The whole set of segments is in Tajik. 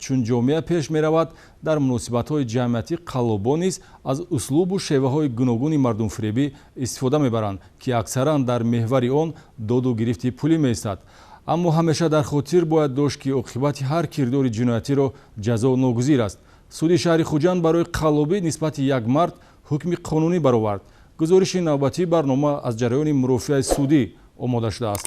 Чун ҷомеа пеш меравад, дар муносибатҳои ҷамъиятӣ қаллобон низ аз услубу шеваҳои гуногуни мардумфиребӣ истифода мебаранд, ки аксаран дар меҳвари он доду гирифти пулӣ меистад. Аммо ҳамеша дар хотир бояд дошт, ки оқибати ҳар кирдори ҷиноятиро ҷазо ногузир аст. Суди шаҳри Хуҷанд барои қаллобӣ нисбати як мард ҳукми қонунӣ баровард. Гузориши навбатии барнома аз ҷараёни мурофиаи судӣ омода шудааст.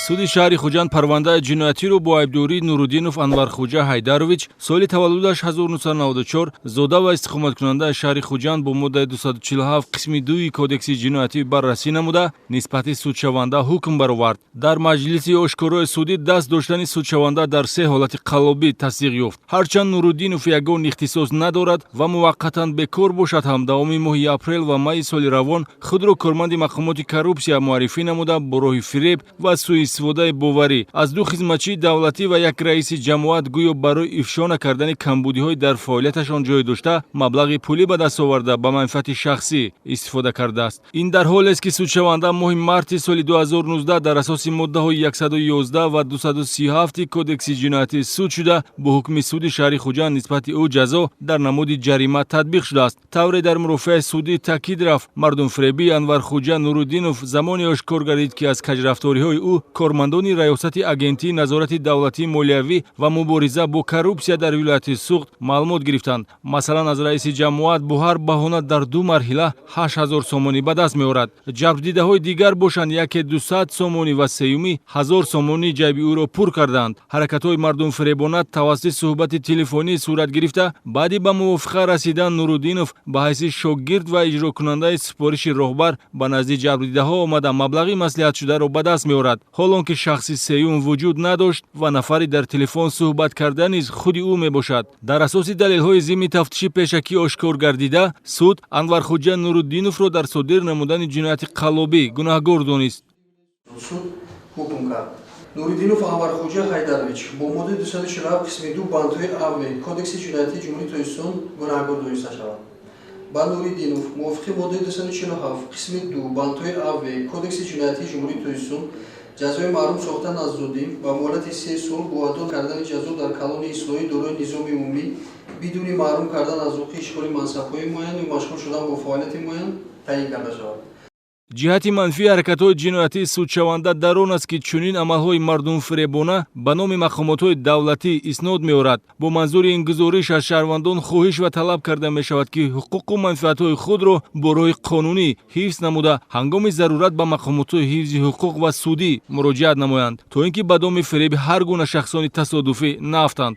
Суди шаҳри Хуҷанд парвандаи ҷиноятиро бо айбдории Нуруддинов Анвархуҷа Ҳайдарович, соли таваллудаш 1994, зода ва истиқоматкунандаи шаҳри Хуҷанд, бо моддаи 247 қисми 2 Кодекси ҷиноятӣ баррасӣ намуда, нисбати судшаванда ҳукм баровард. Дар маҷлиси ошкорои судӣ даст доштани судшаванда дар се ҳолати қаллобӣ тасдиқ ёфт. Ҳарчанд Нуруддинов ягон ихтисос надорад ва муваққатан бекор бошад ҳам, давоми моҳи апрел ва майи соли равон худро корманди мақомоти коррупсия муаррифӣ намуда, бо роҳи фиреб ва суистифодаи боварӣ аз ду хизматчии давлатӣ ва як раиси ҷамоат, гӯё барои ифшо накардани камбудиҳои дар фаъолияташон ҷой дошта, маблағи пулӣ ба даст оварда, ба манфиати шахсӣ истифода кардааст. Ин дар ҳолест, ки судшаванда моҳи марти соли 2019 дар асоси моддаҳои 111 ва 237 Кодекси ҷиноятӣ суд шуда, бо ҳукми суди шаҳри Хуҷанд нисбати ӯ ҷазо дар намуди ҷарима татбиқ шудааст. Тавре дар мурофиаи судӣ таъкид рафт, мардумфиребии Анвархуҷа Нуруддинов замоне ошкор гардид, ки аз каҷрафториҳои ӯ кормандони Раёсати Агентии назорати давлатии молиявӣ ва мубориза бо коррупсия дар вилояти Суғд маълумот гирифтанд. Масалан, аз раиси ҷамоат бо ҳар баҳона дар ду марҳила 8000 сомонӣ ба даст меорад. Ҷабрдидаҳои дигар бошанд, яке 200 сомонӣ ва сеюмӣ 1000 сомонӣ ҷайби ӯро пур карданд. Ҳаракатҳои мардумфиребона тавассути суҳбати телефонӣ сурат гирифта, баъди ба мувофиқа расидан Нуруддинов ба ҳайси шогирд ва иҷрокунандаи супориши роҳбар ба назди ҷабрдидаҳо омада, маблағи маслиҳатшударо ба даст меорад. Ҳолон ки шахси сеюм вуҷуд надошт ва нафари дар телефон суҳбат карда низ худи ӯ мебошад. Дар асоси далелҳои зимни тафтиши пешакӣ ошкор гардида, суд Анвархуҷа Нуруддиновро дар содир намудани ҷинояти қаллобӣ гунаҳгор донист. Суд ҳукм кард: Нуриддинов Анвархуҷа Ҳайдарович бо моддаи 247 қисми 2 бандҳои а, в Кодекси ҷиноятии Ҷумҳурии Тоҷикистон гунаҳгор дониста шавад. Ба Нуриддинов мувофиқи моддаи 247 қисми 2 бандҳои а, в Кодекси ҷиноятии Ҷумҳурии Тоҷикистон ҷазои маҳрум сохтан аз озодӣ ба муҳлати 3 сол бо адо кардани ҷазо дар колонияи ислоҳӣ дорои низоми умумӣ, бидуни маҳрум кардан аз ҳуқуқи ишғоли мансабҳои муайян ё машғул шудан бо фаъолияти муайян таъин карда шавад. Ҷиҳати манфии ҳаракатҳои ҷиноятии судшаванда дар он аст, ки чунин амалҳои мардумфиребона ба номи мақомотҳои давлатӣ иснод меорад. Бо манзури ин гузориш аз шаҳрвандон хоҳиш ва талаб карда мешавад, ки ҳуқуқу манфиатҳои худро бо роҳи қонунӣ ҳифз намуда, ҳангоми зарурат ба мақомотҳои ҳифзи ҳуқуқ ва судӣ муроҷиат намоянд, то ин ки ба доми фиреби ҳар гуна шахсони тасодуфӣ наафтанд.